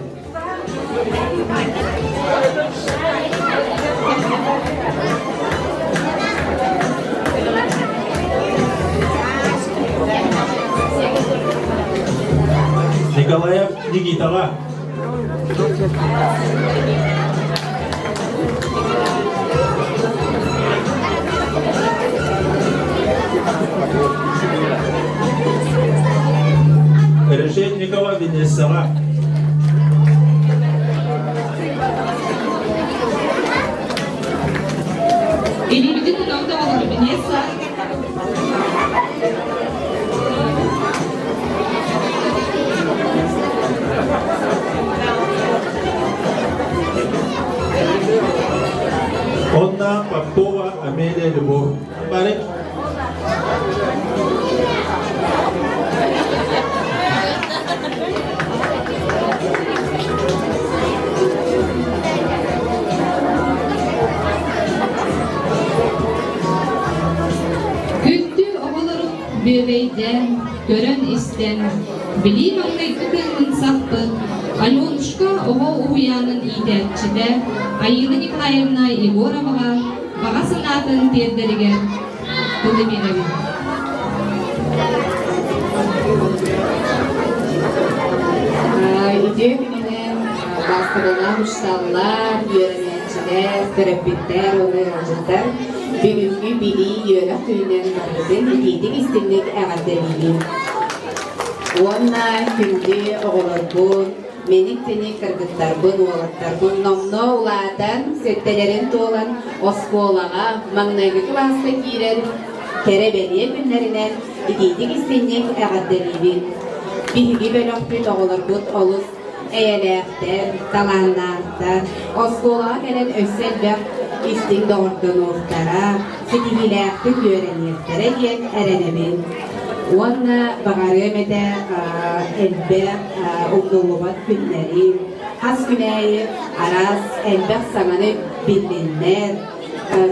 Николаев Никитаҕа. Решетникова Венессаҕа. Илиибитин тутан оҕолору Венесса. Онна Попова Амелия Любовь. Барик. Күндү оҕолорум бүөбэйдээн, көрөн-истэн, билии маҥнайгы кыымын сахпыт Аленушка оҕо уһуйаанын иитээччитэ Айыына Николаевна Егороваҕа баҕа санаатын тиэрдэригэр тылы биэрэбин. Үтүө күнүнэн бастабылаах учууталлар, үөрэнээччилэр, төрөппүттэр уонна ыалдьыттар бүгүҥҥү билии үөрэх күнүнэн барыгытын итиитик-истиҥник эҕэрдэлиибин. Уонна күндү оҕолорбун, мэник-тэник кыргыттарбын, уолаттарбын номнуо улаатан, сэттэлэрин туолан оскуолаҕа маҥнайгы кылааска киирэн кэрэ бэлиэ күннэринэн итиитик-истиҥник эҕэрдэлиибин. Биһиги бөлөхпүт оҕолорбут олус эйэлээхтэр, талааннаахтар, оскуолаҕа кэлэн өссө элбэх истиҥ доҕордонуохтара, ситиһиилээхтик үөрэниэхтэрэ диэн эрэнэбин. Уонна баҕарыам этэ элбэх умнуллубат күннэри, хас күн аайы араас элбэх саҥаны биллиннэр,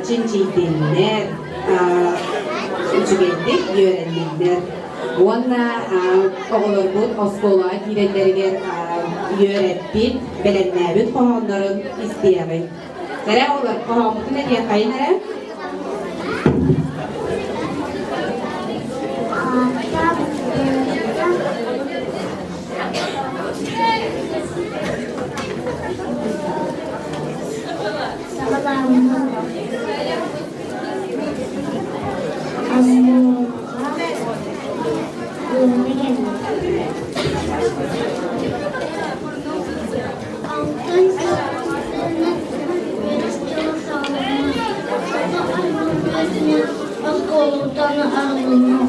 чинчийдиннэр, үчүгэйдик үөрэнниннэр. Уонна оҕолорбут оскуолаҕа киирэллэригэр үөрэппит, бэлэмнээбит хоһооннорун истиэҕиҥ. Эрэ оҕолор, хоһооммутун этиэххэйин эрэ. Алтан сылынан үөрэх дьыла саҕаланна, саха аймах оскуолаттан арылынна.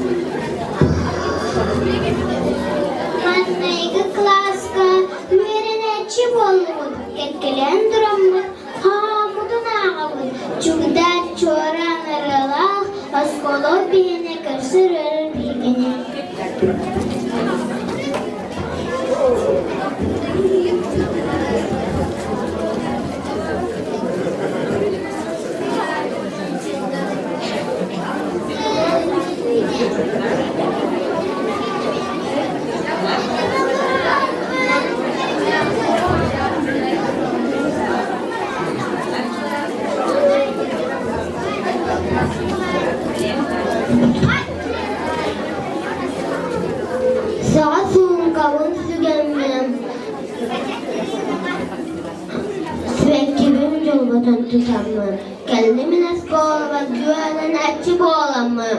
Маҥнайгы кылааска үөрэнээччи буоллубут, кэккэлээн тураммыт, хааммытын ааҕабыт, чугдаар чуораан ырыалаах оскуола биһиэнэ көрсөр үөрэр биһигини. Саҕа суумкабын сүгэммин, сибэккибин дьолботон тутаммын, кэллим мин оскуолабар үөрэнээччи буоламмын.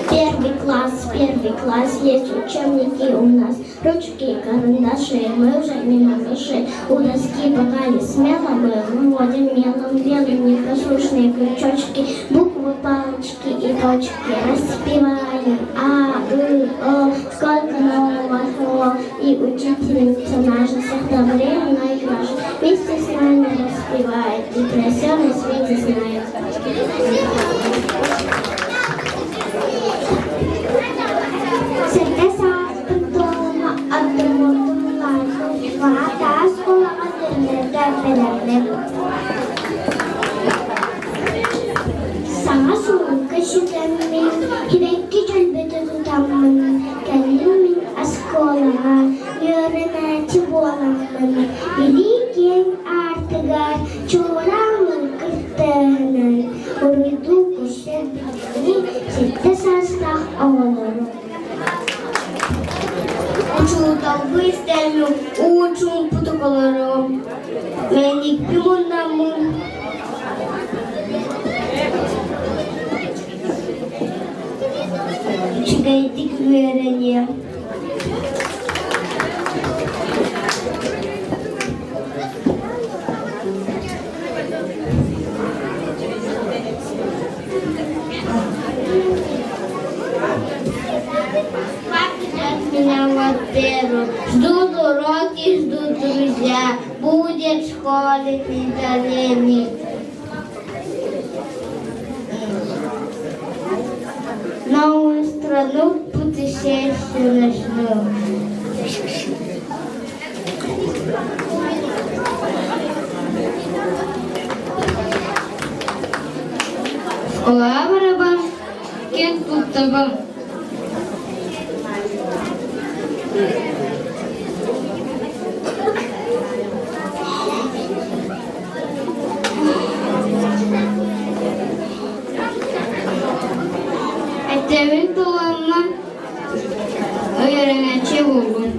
Первый класс, первый класс, есть учебники у нас, ручки, карандаши, мы уже не малыши, у доски пока не смело мы выводим мелом белым непослушные крючочки, буквы, палочки и точки, распеваем А, И, О, сколько нового слова, и учительница наша всех добрее многих наша, вместе с нами распевает и про все на свете знает. Сэргэ сааспын туолума ардыммытым лаайбын, таас кулаҕа төннөргө бэлэммин. Саҥа суукка сүтэммин, сибэкки дьөлбөтө тутаммын, кэллим мин оскуолаҕа үөрэнээччи буоламмын, илии киэҥ аартыгар чуорааммын кыртыаһынан, уруйдуу көрсөр биһигини сэттэ саастаах оҕолору. Учууталбы истэммин уу чуумпутук олоруом, мэникпин муннаммын үчүгэйдик үөрэниэм. Меня в первом. Ждут уроки, ждут друзья. Будет в школе перемены. Новую страну путешествие начну. Оскуолаҕа барабын, киэн туттабын. Этэбин туламмын үөрэнээччи буоллум.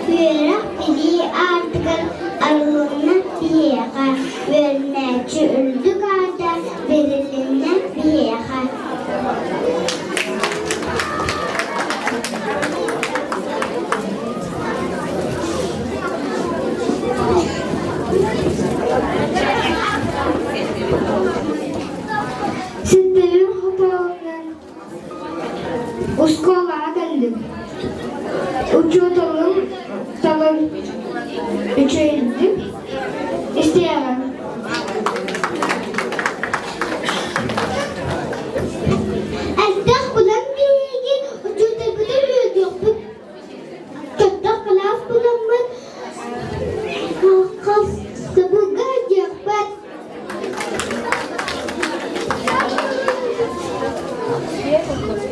Үөрэх билии аартыгар арылынна биһиэхэ, үөрэнээччи үрдүк аата бэрилиннэ биһиэхэ. Ситтэбин хотоолунан оскуолаҕа кэллим. Учууталым талан. Үчүгэйдик истиэҕиҥ. Элбэх булан биһиги учууталбытын үөрдүөхпүт. Көттөх кылаас буламмыт хасыбылга диэхпэт.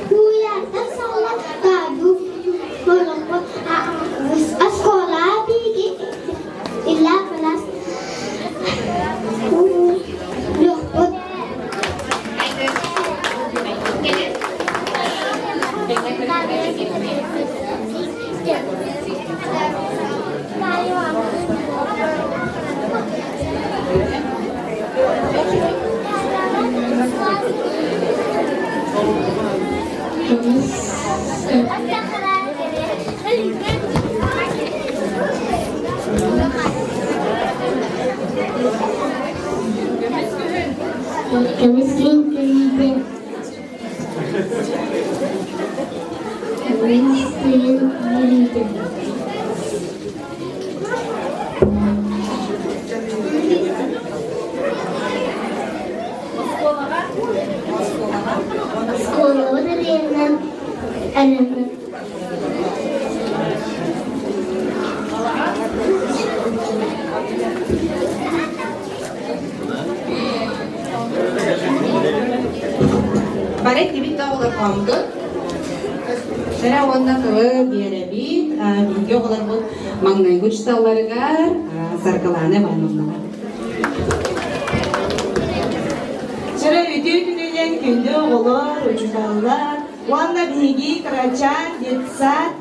Куйаартан саҕала таadu олоххо оскуола биһиги иллээх кылаас лөхпут. Көмүскүн күнүтэ Көмүскүн күнүтэ Оскуолабыт арыйанан арыйанан Бары тибит да оҕолорбоҥгут. Сэрэ уонна тылы биэрэбит. Биһиги оҕолорбут маҥнайгы учууталларыгар Саргылаана Ивановнаҕа. Сэрэ үтүө күнүнэн күндү оҕолор, учууталлар уонна биһиги кырачаан детсад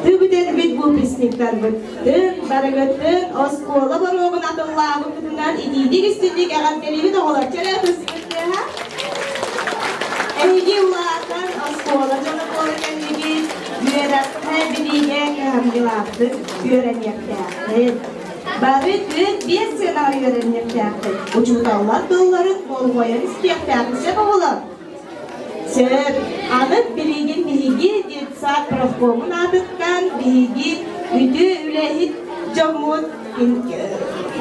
түбүтэрбит выпускниктарбыт тын барыгытын оскуола боруогун атыллаабыккытынан итиитик истинник эҕэрдэлиибит оҕолор чэрэ ытыспыт тыаһа Эһиги улаатан оскуола дьоно буола кэллигит, үөрэххэ, билиигэ кыһамньылаахтык үөрэниэхтээххит. Бары түөрт биэс сыанаҕа үөрэниэхтээххит. Учууталлар тылларын болҕойон истиэхтээххит сөп оҕолор? Сөп. Аны билигин биһиги детсад профкомун аатыттан биһиги үтүө үлэһит дьоммут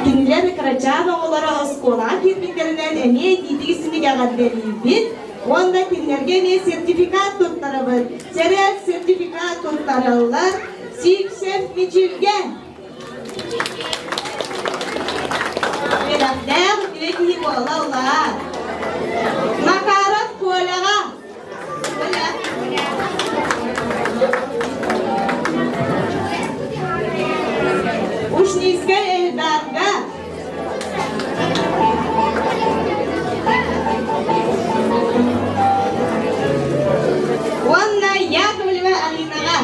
кинилэр кырачаан оҕолоро оскуолаҕа киирбиттэринэн эмиэ итиитик истиҥник эҕэрдэлиибит уонна кинилэргэ эмиэ сертификат туттарабыт. Сэрээт сертификат туттараллар Сивцев Мичилгэ. Үөрэхтээх үтүө киһи буола улаат. Макаров Коляҕа. Коля. Ушницкай Эльдарга. Уонна Яковлева Алинаҕа.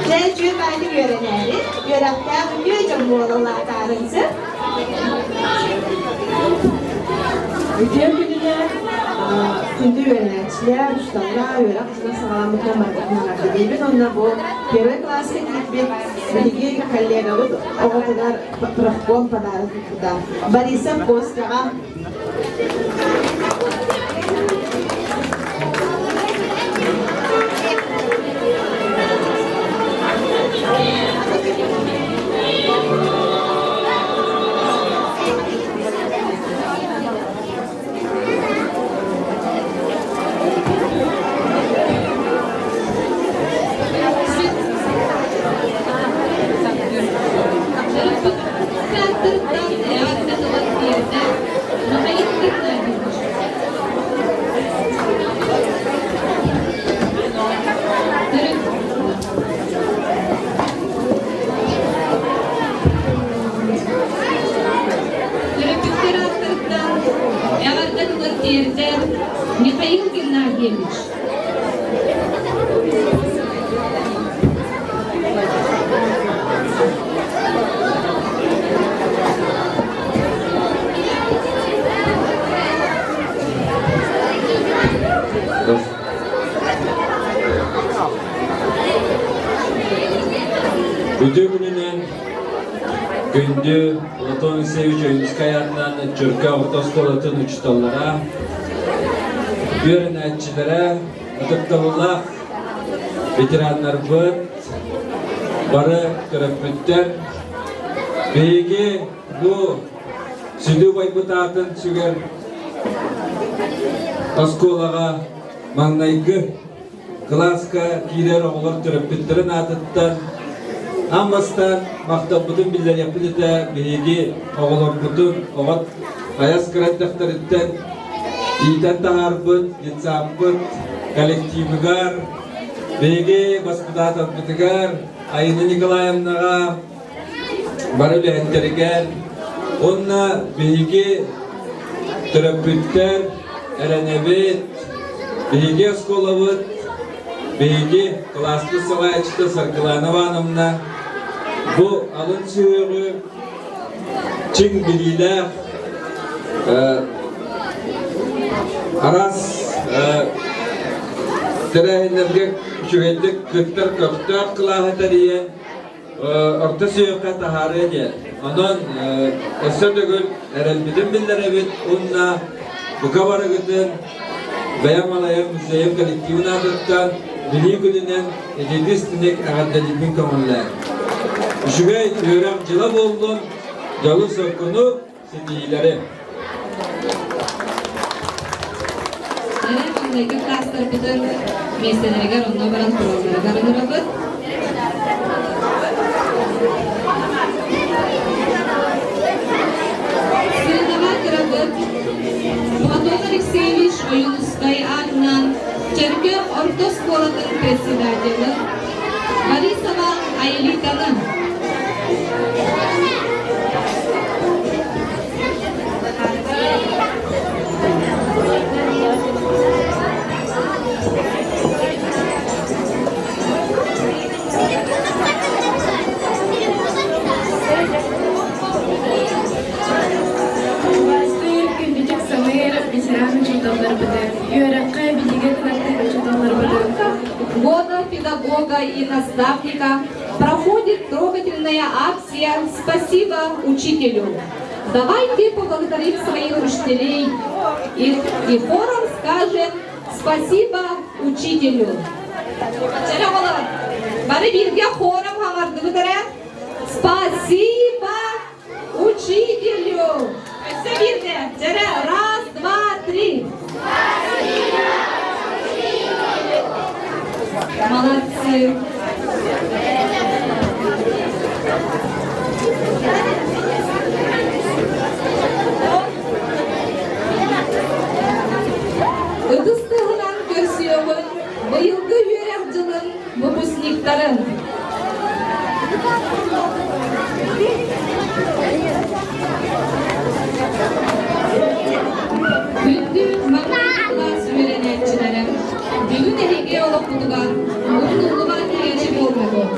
Дьэ, үчүгэй баайдык үөрэнээри, үөрэхтээх үтүө дьон буола улаатаарын сөп. Үтүө күнүнэн күндү үөрэнээччилэр, учууталлар, үөрэх дьыла саҕаламмытынан барбытынан эҕэрдэлиибин уонна бу первый класска киирбит биһиги коллегабыт оҕотугар профком подарок ыыппыта. Борисов Костяҕа Төрөппүттэртэн эҕэрдэ тылын тиэрдэ Михаил Геннадьевич. Төрөппүттэр ааттарыттан эҕэрдэ тылын тиэрдэ Михаил Геннадьевич. Үтүө күнүнэн күндү Платон Алексеевич Ойуунускай аатынан Чөркөөх орто оскуолатын учууталлара, үөрэнээччилэрэ, ытыктабыллаах ветераннарбыт. бары төрөппүттэр, биһиги бу сүдү убайбыт аатын сүгэр оскуолаҕа маҥнайгы кылааска киирэр оҕолор төрөппүттэрин аатыттан аан бастаан махталбытын биллэриэхпит этэ биһиги оҕолорбутун оҕо айас кыра эрдэхтэриттэн иитэн таһаарбыт детсадпыт коллективыгар биһиги баспытааталбытыгар Айына Николаевнаҕа бары үлэһиттэригэр уонна биһиги төрөппүттэр эрэнэбит, биһиги оскуолабыт, биһиги кылааспыт салайааччыта Саргылана Ивановна бу алын сүһүөҕү чиҥ билиилээх араас тэрээһиннэргэ үчүгэйдик кыттар көхтөөх кылааһы тэрийэн орто сүһүөххэ таһаарыа диэн. Онон өссө төгүл эрэлбитин биллэрэбит уонна бука барыгытын бэйэм алайар музейым коллективын аатыттан Билии күнүнэн итиитик истиник эҕэрдэлиирбин көҥүллээн. Үчүгэй үөрэх дьыла буоллун, дьолу-соргуну, ситиһиилэри! Эрэ маҥнайгы класстарбытын миэстэлэригэр онно баран туралларыгар ыҥырабыт. Сыанаҕа кырабыт Платон Алексеевич Ойуунускай аатынан Чөркөөх орто оскуолатын председателин Борисова Аэлитаны. Убаастыыр, күндүтүк саныыр ветеран учууталларбытын, үөрэххэ, билиигэ кынаттыыр учууталларбытын Года педагога и наставника проходит трогательная акция «Спасибо учителю». Давайте поблагодарим своих учителей и хором скажем «Спасибо учителю». Бары бииргэ хором хаҥардыбыт эрэ. Спасибо учителю! Өссө биирдэ. Дьэрэ, раз, два, три. Спасибо учителю! Молодцы. Ытыс тыаһынан көрсүөҕүн быйылгы үөрэх дьылын выпускниктарын. Күндү маҥнайгы кылаас үөрэнээччилэрэ, бүгүн эһиги олохпутугар умнуллубат киэни буолбутун,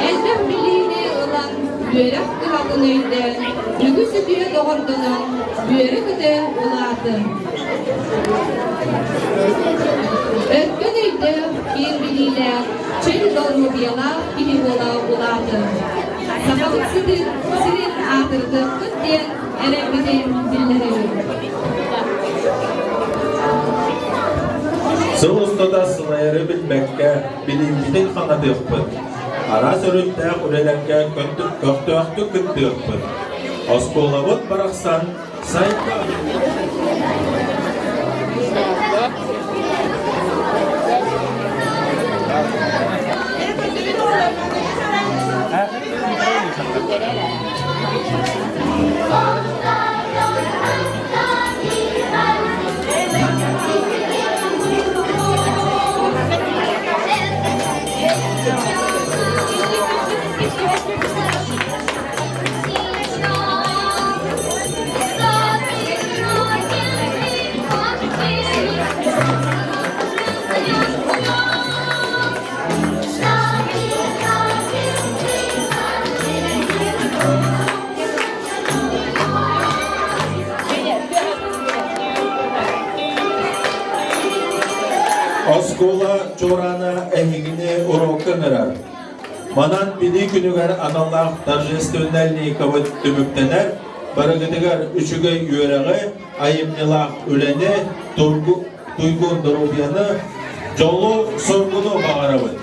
элбэх билиини ылан, үөрэх кыһатын өйдөөн, үгүс үтүө доҕордонон, үөрэ-көтө улаатын. Өркөн өйдөөх, киэҥ билиилээх, чөл доруобуйалаах киһи буола улаатын. Сахабыт сирин, сирин аатырдыахпыт диэн эрэлбитин биллэрэбит. Сыл устата сылайары билбэккэ, билиибитин хаҥатыахпыт, араас өрүттээх үлэлэргэ көхтөөхтүк кыттыахпыт. Оскуолабыт барахсан сайда Оскуола чуораана эһигини уруокка ыҥырар. Манан Билии күнүгэр аналлаах торжественнай линейкабыт түмүктэнэр. Барыгытыгар үчүгэй үөрэҕи, айымньылаах үлэни, туйгун доруобуйаны, дьолу-соргуну баҕарабыт.